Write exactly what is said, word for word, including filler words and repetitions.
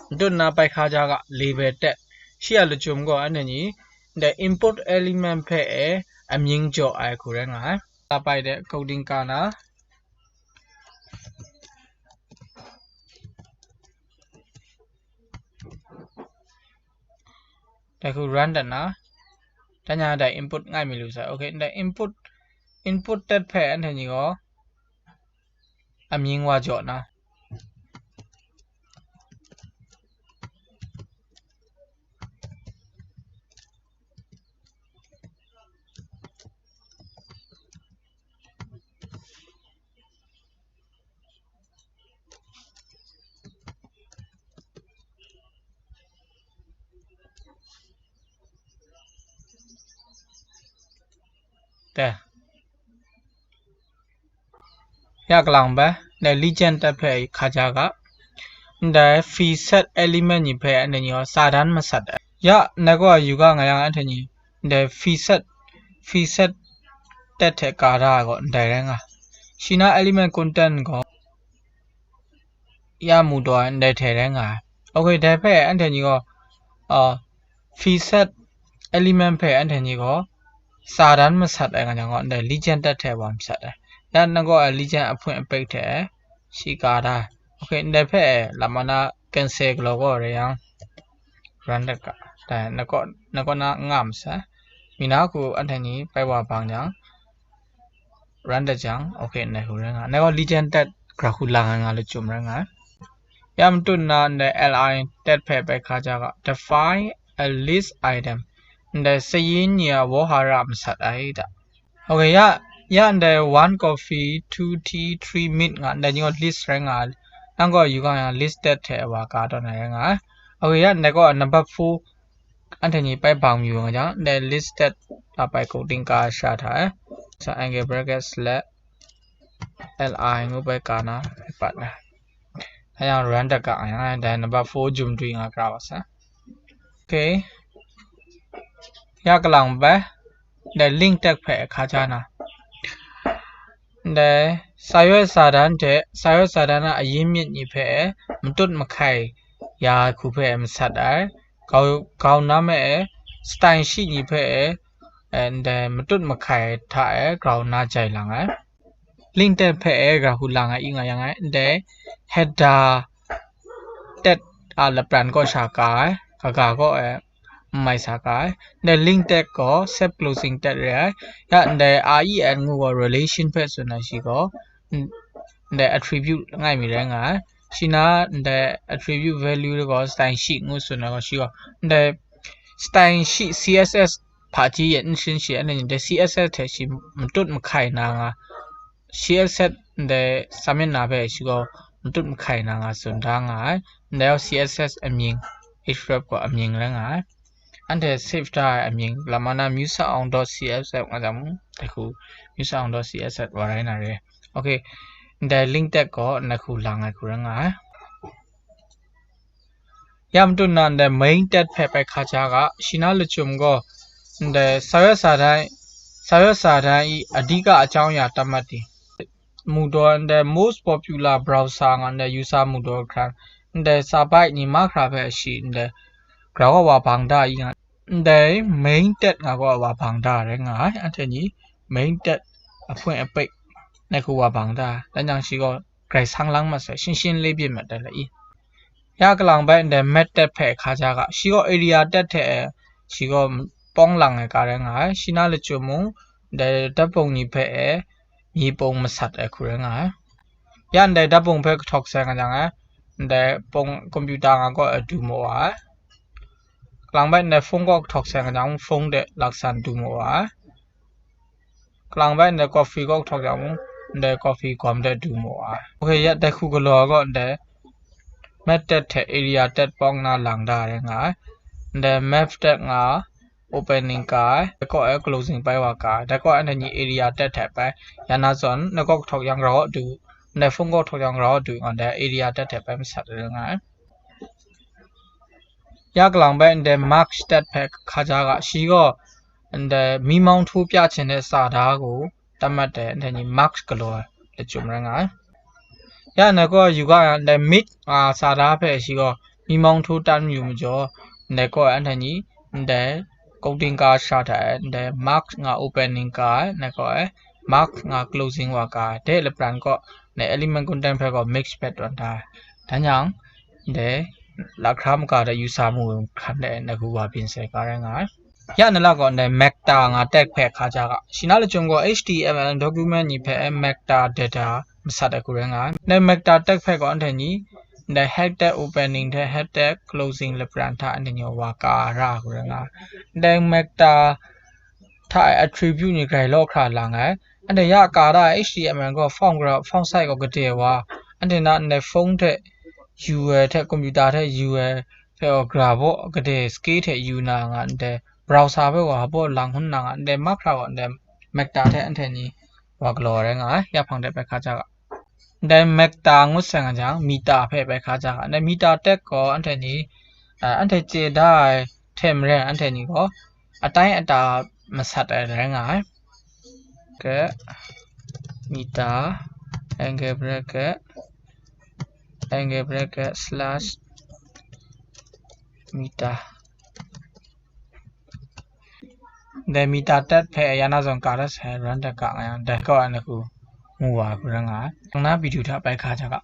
မတွတ်နာပိုက်ခါကြားက label တက်ရှိရလကျုံက အနညီ the input element ဖဲ့အ အမင်းကြော် iku ရဲငါ တာပိုက်တဲ့ coding ကနာ တခု run တက်နာ တညာတဲ့ input ငိုက်မီလူစား okay တဲ့ input input တက်ဖဲ့အထင်ကြီးကော အမင်းဝါကြော်နာ တဲ ရကလောင်ပဲ တဲ့ legend တက်ဖဲ့ခါကြက တဲ့ feature element ညီဖဲ့အနညီစာတန်းမဆက်ရ နကောယူကငါရန်အထညီ တဲ့ feature feature တက်ထဲ့ကားတာကော တဲ့ရငါ ရှိနာ element content ကော ရမူတော့ တဲ့ထဲ့ရငါ okay တဲ့ဖဲ့အထညီကော အာ feature element ဖဲ့အထညီကော စာတန်းမဆက်ရငါကြောင့်ကော တဲ့ legend တက်ထဲ့ပါမဆက်ရ ရနကောအ legend အဖွင့်အပိတ်ထဲ့ ရှိကားတာ okay တဲ့ဖဲ့လမနာ cancel ကလောကောရရန် run တက်က တဲ့နကောနကောနာငါမဆက် မီနာခုအထညီပိုက်ဝါပန်းကြောင့် run တကြံ okay နဲ့ဟူရငါ နဲ့ကော legend တက်ကြခုလာငါငါလကျုံရငါ ရမတွတ်နာ တဲ့ li တက်ဖဲ့ပဲခါကြက define a list item တဲ့ စရင်ညီအဝေါ်ဟာရမဆက်အိုက်တာ okay ရရတဲ့ one coffee two tea three meat ငါ တဲ့ညီ list ရငါ နကောယူကငါ list တက်ထဲ့ဝါကတော့နေရငါ okay ရနဲ့ကော number four အထင်ကြီးပိုက်ပေါင်ယူငါကြောင့် တဲ့ listed အပိုက် coding ကရှာထားတယ်ဆို angle bracket select li ငုပ်ပဲကနာပတ်လာအဲကြောင့် run တက်ကငါတဲ့ number four ဂျုံတွီငါကြပါစ okay ရကလောင်ပဲ တဲ့ link တက်ဖဲ့အခါကျနာ တဲ့စာရွက်စာတန်းတဲ့စာရွက်စာတန်းကအရင်းမြစ်ညီဖဲ့မတွတ်မခိုင်ရာခုဖဲ့မဆက်တယ်ခေါင်းခေါင်းနားမဲ့ style sheet ညီဖဲ့အဲတဲ့မတွတ်မခိုင်ထားအဲခေါင်းနားကြိုင်လာငါ link တက်ဖဲ့အဲဂါဟူလာငါအီငါယငါတဲ့ header တက်အလပရန်ကောရှာကာကဂါကောအဲမိုင်စာကာတဲ့ link တက်ကော self closing တက်ရဲရတဲ့ re and ငူကော relation ဖဲ့ဆိုနေရှိကောတဲ့ attribute ငိုက်မီရဲငါရှိနာတဲ့ attribute value တကော style sheet ငူဆိုနေကောရှိကောတဲ့ style sheet css ဖာကြီးရဲ့ instance ရှိအဲ့နဲ့တဲ့ css ထဲရှိမတွတ်မခိုင်နာငါ css တဲ့စာမျက်နှာပဲရှိကောမတွတ်မခိုင်နာငါစွန်ဒါငါတဲ့ css အမင်း href ကအမင်းလဲငါအဲ့တဲ့ save တာအမင်းလမနာ museum.css ငါကြောင့်တခု museum.css ဝါရိုင်းနာရဲ okay တဲ့ link တက်ကောနခုလာငါခုရငါ ရမတွတ်နာတဲ့ main တက်ဖဲ့ပဲခါချာကရှိနာလချုံကောတဲ့စာရွက်စာတမ်းစာရွက်စာတမ်းအဓိကအကြောင်းအရာတတ်မှတ်တည်မူတော့တဲ့ most popular browser ငါတဲ့ user မူတော့ခရန်တဲ့စာပိုက်ညီမခရာဖဲအရှိတဲ့ကြဝဝါပန်းဒါအီငါတဲ့ main တက်ငါကဝါပန်းဒါရဲငါအထက်ညီ main တက်အဖွင့်အပိတ်နဲ့ခုဝါပန်းဒါတညာရှိကောကြိုက်ဆန်းလန်းမဆက်ရှင်းရှင်းလေးပြတ်မှတ်တယ်လေ ရကလောင်ဘက်တဲ့ map တက်ဖဲ့အခါကျကရှိကော area တက်ထဲ့ရှိကောပေါင်းလင်ငယ်ကားရဲငါရှိနာလချုံမူတဲ့ဓာတ်ပုံညီဖဲ့အဲမြေပုံမဆက်အခုရဲငါရန်တဲ့ဓာတ်ပုံဖဲကထောက်ဆဲငါကြောင့်တဲ့ပုံကွန်ပျူတာငါကောအတူမော်ပါကလောင်ဘက်နဲ့ဖုန်းကောကထောက်ဆဲငါကြောင့်ဖုန်းတဲ့လက်ဆန်တူမော်ပါကလောင်ဘက်နဲ့ coffee ကောက်ထောက်ကြမှုတဲ့ coffee ကွမ်တဲ့ဒူမော်ပါ okay ရတဲ့ခုကလော်ကောတဲ့ map တက်ထဲ area တက်ပေါင်းနာလင်ဒါရဲငါတဲ့ map တက်ငါ opening ကတကောအဲ closing ပဲဝါကတကောအဲနညီ area တက်ထဲပဲရနာစွန်နကောက်ထောက်ရန်ရောဒူနဲ့ phone ကောက်ထောက်ရန်ရောဒူငါတဲ့ area တက်ထဲပဲမဆက်ရဲငါရကလောင်ဘက်တဲ့ mask တက်ဖဲခါချာကရှိကောတဲ့မီးမောင်းထိုးပြချင်တဲ့စာသားကိုတတ်မှတ်တဲ့တဲ့ညီ mask ကလော်တကြုံရငါရနကောယူကတဲ့ mid အာစာသားဖဲရှိကော မီးမောင်းထိုးတန်းမယူမကျော် ndai kaw ai anhte ni, ndai coding ka shara hta e, ndai mark nga opening ka ai, ndai kaw ai mark nga closing wa ka ai, de lapran kaw, ndai element content hpe gaw mix pet tawn da ai. Dan yang, ndai lahkra maga hte yu sa mu hkran de, ndai hku wa byin sai ka rai nga ai. Ya na la gaw, ndai meta nga tag hpe hka ja ga. Shi na lachyum gaw H T M L document ni hpe meta data masat ai hku rai nga ai. Ndai meta tag hpe gaw anhte ni, ndai head tag opening hte head tag closing lapran hta anhte ni wa ka ra ai hku rai nga ai. Ndai meta hta e attribute ni grai law hkra lang ai. Anhte ya ka da ai H T M L gaw font graph, font size gaw gade wa, anhte na ndai phone hte yu ai hte computer hte yu ai hpe gaw graph baw gade scale hte yu na nga ndai browser hpe gaw baw lang hun na nga ndai mark hkra gaw ndai meta hte anhte ni wa galaw ai rai nga ai. Ya hpang de bai hka ja ga. Ndai meta ngut sai nga jang, meta hpe bai hka ja ga. Ndai meta tag gaw anhte ni, a, anhte chye da ai hte maren anhte ni gaw atai ata masat ai rai nga ai. Ke meta, angle bracket, angle bracket slash meta. Ndai meta tag hpe ya na zawn ka dat sai, run dat ka nga yang, ndai kaw ai hku mu wa ai hku rai nga ai. Nang na video hta bai hka ja ga.